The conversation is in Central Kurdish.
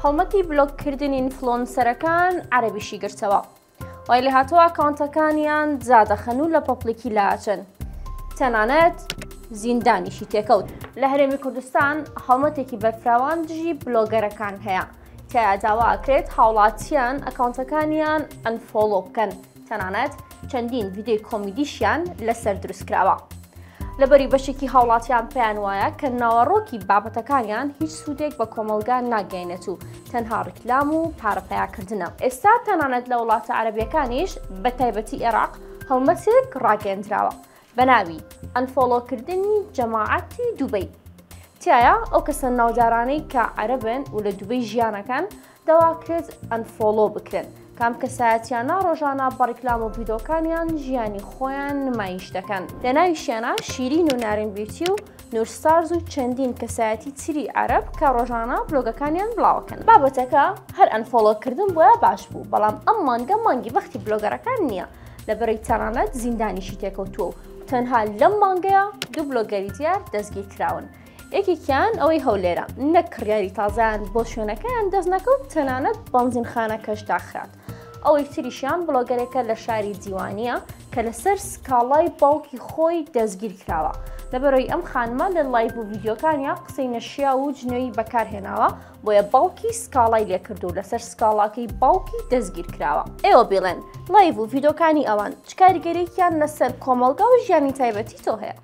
هەڵمەتی بلۆککردنی influencer ەکان عەرەبیشی گرتەوە. وای لێهاتووە ئەکاونتەکانیان دادەخەن و لە public ی لاچن. تەنانەت زیندانیشی تێکەوت. لە هەرێمی کوردستان هەڵمەتێکی بەرفراوان دژی بلۆگەرەکان هەیە. تیایا داوا ئەکرێت هاوڵاتیان ئەکاونتەکانیان unfollow بکەن. تەنانەت چەندین ڤیدیۆی کۆمیدیشیان لەسەر دروستکراوە. لەبەری بەشێکی هاوڵاتیان پێیان وایە کە ناوەڕۆکی بابەتەکانیان هیچ سوودێک بە کۆمەڵگا ناگەیەنێت و تەنها ڕیکلام و پارە پەیاکردنە. ئێستا تەنانەت لە وڵاتە عەرەبیەکانیش بە تایبەتی ئێراق هەڵمەتێک ڕاگەیەندراوە بە ناوی unfollow کردنی جەماعەتی دوبەی. تیایا ئەو کەسە ناودارانەی کە عەرەبن و لە دوبەی ژیانەکەن داواکرێت unfollow بکرێن کام کەسایەتیانە ڕۆژانە بە ڕیکلام و ڤیدۆکانیان ژیانی خۆیان نمایش دەکەن لە ناویشیانە شیرین و نارین بیوتی و نور ستارز و چەندین کەسایەتی تری عەرەب کە ڕۆژانە بلۆگەکانیان بڵاوەکەن بابەتەکە هەر unfollow کردن بۆیە باش بوو بەڵام ئەم مانگە مانگی بەختی بلۆگەرەکان نییە لەبەرەی تەنانەت زیندانیشی تێکەوتووە و تەنها لەم مانگەیە دوو بلۆگەری دیار دەستگیر کراون. یەکێکیان ئەوەی هەولێرە، نەک کڕیاری تازەیان بۆ شوێنەکەیان دەست نەکەوت، تەنانەت بەنزینخانەکەش داخرات. ئەوەی تریشیان بڵۆگەرێکە لە شاری دیوانیە کە لەسەر سکاڵای باوکی خۆی دەستگیر کراوە. لەبەرئەوەی ئەم خانمە لە live و ڤیدیۆکانیا قسەی نەشیاو و جنێوی بەکارهێناوە، بۆیە باوکی سکاڵای لێکرد و لەسەر سکاڵاکەی باوکی دەستگیر کراوە. ئێوە بیڵێن live و ڤیدیۆکانی ئەوان چ کاریگەریەکیان لەسەر کۆمەڵگا و ژیانی تایبەتی تۆ هەیە؟